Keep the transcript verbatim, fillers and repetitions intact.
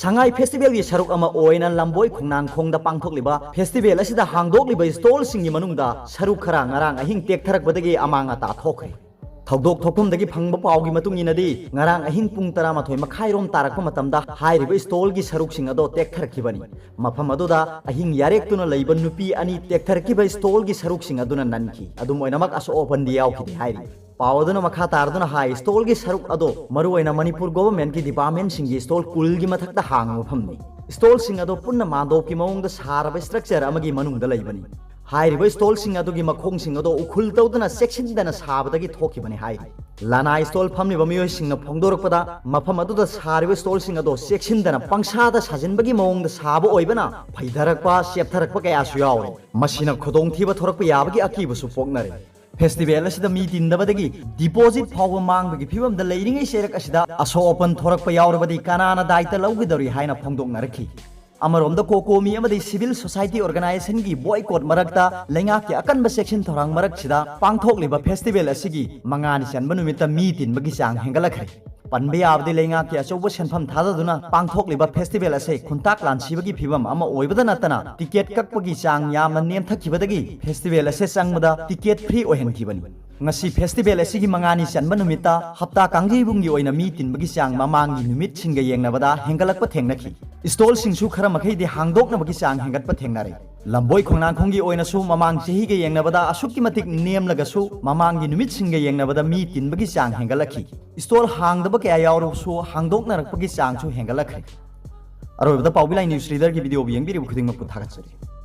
ꯁꯉꯥꯏ ꯐꯦꯁꯇꯤꯚꯦꯜꯒꯤ ꯁꯔꯨꯛ ꯑꯃ ꯑꯣꯏꯅ ꯂꯝꯕꯣꯏ ꯈꯣꯡꯅꯥꯡꯈꯣꯡꯗ ꯄꯥꯡꯊꯣꯛꯂꯤꯕ ꯐꯦꯁꯇꯤꯚꯦꯜ ꯑꯁꯤꯗ ꯍꯥꯡꯗꯣꯛꯂꯤꯕ ꯁ꯭ꯇꯣꯜꯁꯤꯡꯒꯤ ꯃꯅꯨꯡꯗ ꯁꯔꯨꯛ ꯈꯔ ꯉꯔꯥꯡ ꯑꯍꯤꯡ ꯇꯦꯛꯊꯔꯛꯄꯗꯒꯤ ꯑꯃꯥꯡ ꯑꯇꯥ ꯊꯣꯛꯈ꯭ꯔꯦ꯫ ꯊꯧꯗꯣꯛ ꯊꯣꯛꯐꯝꯗꯒꯤ ꯐꯪꯕ ꯄꯥꯎꯒꯤ ꯃꯇꯨꯡ ꯏꯟꯅꯗꯤ, ꯉꯔꯥꯡ ꯑꯍꯤꯡ ꯄꯨꯡ ꯇꯔꯥꯃꯥꯊꯣꯏ ꯃꯈꯥꯏꯔꯣꯝ ꯇꯥꯔꯛꯄ ꯃꯇꯝꯗ ꯍꯥꯏꯔꯤꯕ ꯁ꯭ꯇꯣꯜꯒꯤ ꯁꯔꯨꯛꯁꯤꯡ ꯑꯗꯣ ꯇꯦꯛꯊꯔꯛꯈꯤꯕꯅꯤ꯫ ꯃꯐꯝ ꯑꯗꯨꯗ ꯑꯍꯤꯡ ꯌꯥꯔꯦꯛꯇꯨꯅ ꯂꯩꯕ ꯅꯨꯄꯤ ꯑꯅꯤ ꯇꯦꯛꯊꯔꯛꯈꯤꯕ ꯁ꯭ꯇꯣꯜꯒꯤ ꯁꯔꯨꯛꯁꯤꯡ ꯑꯗꯨꯅ ꯅꯟꯈꯤ꯫ ꯑꯗꯨꯝ ꯑꯣꯏꯅꯃꯛ, ꯑꯁꯣꯛ ꯑꯄꯟꯗꯤ ꯌꯥꯎꯈꯤꯗꯦ ꯍꯥꯏꯔꯤ꯫ ꯄꯥꯎ ꯑꯗꯨꯅ ꯃꯈꯥ ꯇꯥꯔꯗꯨꯅ ꯍꯥꯏ, ꯁ꯭ꯇꯣꯜꯒꯤ ꯁꯔꯨꯛ ꯑꯗꯣ ꯃꯔꯨꯑꯣꯏꯅ ꯃꯅꯤꯄꯨꯔ ꯒꯣꯚꯔꯟꯃꯦꯟꯠꯀꯤ ꯗꯤꯄꯥꯔꯠꯃꯦꯟꯠꯁꯤꯡꯒꯤ ꯁ꯭ꯇꯣꯜ ꯀꯨꯜꯒꯤ ꯃꯊꯛꯇ ꯍꯥꯡꯕ ꯃꯐꯝꯅꯤ꯫ ꯁ꯭ꯇꯣꯜꯁꯤꯡ ꯑꯗꯣ ꯄꯨꯟꯅ ꯃꯥꯟꯗꯣꯞꯀꯤ ꯃꯑꯣꯡꯗ ꯁꯥꯔꯕ ꯁ꯭ꯇ꯭ꯔꯛꯆꯔ ꯑꯃꯒꯤ ꯃꯅꯨꯡꯗ ꯂꯩꯕꯅꯤ꯫ ꯍꯥꯏꯔꯤꯕ ꯁ꯭ꯇꯣꯜꯁꯤꯡ ꯑꯗꯨꯒꯤ ꯃꯈꯣꯡꯁꯤꯡ ꯑꯗꯣ ꯎꯈꯨꯜ ꯇꯧꯗꯨꯅ ꯆꯦꯛꯁꯤꯟꯗꯅ ꯁꯥꯕꯗꯒꯤ ꯊꯣꯛꯈꯤꯕꯅꯤ ꯍꯥꯏꯔꯤ꯫ ꯂꯅꯥꯏ ꯁ꯭ꯇꯣꯜ ꯐꯝꯂꯤꯕ ꯃꯤꯑꯣꯏꯁꯤꯡꯅ ꯐꯣꯡꯗꯣꯔꯛꯄꯗ, ꯃꯐꯝ ꯑꯗꯨꯗ ꯁꯥꯔꯤꯕ ꯁ꯭ꯇꯣꯜꯁꯤꯡ ꯑꯗꯣ ꯆꯦꯛꯁꯤꯟꯗꯅ ꯄꯪꯁꯥꯗ ꯁꯥꯖꯤꯟꯕꯒꯤ ꯃꯑꯣꯡꯗ ꯁꯥꯕ ꯑꯣꯏꯕꯅ ꯐꯩꯊꯔꯛꯄ, ꯆꯦꯞꯊꯔꯛꯄ ꯀꯌꯥꯁꯨ ꯌꯥꯎꯔꯤ꯫ ꯃꯁꯤꯅ ꯈꯨꯗꯣꯡꯊꯤꯕ ꯊꯣꯔꯛꯄ ꯌꯥꯕꯒꯤ ꯑꯀꯤꯕꯁꯨ ꯄꯣꯛꯅꯔꯤ꯫ ꯐꯦꯁꯇꯤꯚꯦꯜ ꯑꯁꯤꯗ ꯃꯤ ꯇꯤꯟꯗꯕꯗꯒꯤ ꯗꯤꯄꯣꯖꯤꯠ ꯐꯥꯎꯕ ꯃꯥꯡꯕꯒꯤ ꯐꯤꯕꯝꯗ ꯂꯩꯔꯤꯉꯩ ꯆꯩꯔꯛ ꯑꯁꯤꯗ ꯑꯁꯣꯛ ꯑꯄꯟ ꯊꯣꯔꯛꯄ ꯌꯥꯎꯔꯕꯗꯤ ꯀꯅꯥꯅ ꯗꯥꯏꯇ ꯂꯧꯒꯗꯧꯔꯤ ꯍꯥꯏꯅ ꯐꯣꯡꯗꯣꯛꯅꯔꯛꯈꯤ꯫ ꯑꯃꯔꯣꯝꯗ, ꯀꯣꯀꯣꯃꯤ ꯑꯃꯗꯤ ꯁꯤꯚꯤꯜ ꯁꯣꯁꯥꯏꯇꯤ ꯑꯣꯔꯒꯅꯥꯏꯖꯦꯁꯟꯒꯤ ꯕꯣꯏꯀꯣꯠ ꯃꯔꯛꯇ ꯂꯩꯉꯥꯛꯀꯤ ꯑꯀꯟꯕ ꯆꯦꯛꯁꯤꯟ ꯊꯧꯔꯥꯡ ꯃꯔꯛꯁꯤꯗ ꯄꯥꯡꯊꯣꯛꯂꯤꯕ ꯐꯦꯁꯇꯤꯚꯦꯜ ꯑꯁꯤꯒꯤ ꯃꯉꯥꯅꯤ ꯆꯟꯕ ꯅꯨꯃꯤꯠꯇ ꯃꯤ ꯇꯤꯟꯕꯒꯤ ꯆꯥꯡ ꯍꯦꯟꯒꯠꯂꯛꯈ꯭ꯔꯦ꯫ ꯄꯟꯕ ꯌꯥꯕꯗꯤ, ꯂꯩꯉꯥꯛꯀꯤ ꯑꯆꯧꯕ ꯁꯦꯟꯐꯝ ꯊꯥꯗꯗꯨꯅ ꯄꯥꯡꯊꯣꯛꯂꯤꯕ ꯐꯦꯁꯇꯤꯚꯦꯜ ꯑꯁꯤ ꯈꯨꯟꯇꯥꯛ ꯂꯥꯟꯁꯤꯕꯒꯤ ꯐꯤꯕꯝ ꯑꯃ ꯑꯣꯏꯕꯗ ꯅꯠꯇꯅ, ꯇꯤꯀꯦꯠ ꯀꯛꯄꯒꯤ ꯆꯥꯡ ꯌꯥꯝꯅ ꯅꯦꯝꯊꯈꯤꯕꯗꯒꯤ ꯐꯦꯁꯇꯤꯚꯦꯜ ꯑꯁꯤ ꯆꯪꯕꯗ ꯇꯤꯀꯦꯠ ꯐ꯭ꯔꯤ ꯑꯣꯏꯍꯟꯈꯤꯕꯅꯤ꯫ ꯉꯁꯤ ꯐꯦꯁꯇꯤꯚꯦꯜ ꯑꯁꯤꯒꯤ ꯃꯉꯥꯅꯤ ꯆꯟꯕ ꯅꯨꯃꯤꯠꯇ ꯍꯞꯇꯥ ꯀꯥꯡꯖꯩꯕꯨꯡꯒꯤ ꯑꯣꯏꯅ ꯃꯤ ꯇꯤꯟꯕꯒꯤ ꯆꯥꯡ ꯃꯃꯥꯡꯒꯤ ꯅꯨꯃꯤꯠꯁꯤꯡꯒ ꯌꯦꯡꯅꯕꯗ ꯍꯦꯟꯒꯠꯂꯛꯄ ꯊꯦꯡꯅꯈꯤ꯫ ꯁ꯭ꯇꯣꯜꯁꯤꯡꯁꯨ ꯈꯔ ꯃꯈꯩꯗꯤ ꯍꯥꯡꯗꯣꯛꯅꯕꯒꯤ ꯆꯥꯡ ꯍꯦꯟꯒꯠꯄ ꯊꯦꯡꯅꯔꯦ꯫ ꯂꯝꯕꯣꯏ ꯈꯣꯡꯅꯥꯡꯈꯣꯡꯒꯤ ꯑꯣꯏꯅꯁꯨ ꯃꯃꯥꯡ ꯆꯍꯤꯒ ꯌꯦꯡꯅꯕꯗ ꯑꯁꯨꯛꯀꯤ ꯃꯇꯤꯛ ꯅꯦꯝꯂꯒꯁꯨ, ꯃꯃꯥꯡꯒꯤ ꯅꯨꯃꯤꯠꯁꯤꯡꯒ ꯌꯦꯡꯅꯕꯗ ꯃꯤ ꯇꯤꯟꯕꯒꯤ ꯆꯥꯡ ꯍꯦꯟꯒꯠꯂꯛꯈꯤ꯫ ꯁ꯭ꯇꯣꯜ ꯍꯥꯡꯗꯕ ꯀꯌꯥ ꯌꯥꯎꯔꯕꯁꯨ, ꯍꯥꯡꯗꯣꯛꯅꯔꯛꯄꯒꯤ ꯆꯥꯡꯁꯨ ꯍꯦꯟꯒꯠꯂꯛꯈ꯭ꯔꯦ꯫ ꯑꯔꯣꯏꯕꯗ, ꯄꯥꯎꯕꯤ ꯂꯥꯏ ꯅ꯭ꯌꯨꯁ ꯔꯤꯗꯔꯒꯤ ꯚꯤꯗꯤꯑꯣꯕꯨ ꯌꯦꯡꯕꯤꯔꯤꯕ ꯈꯨꯗꯤꯡꯃꯛꯄꯨ ꯊꯥꯒꯠꯆꯔꯤ꯫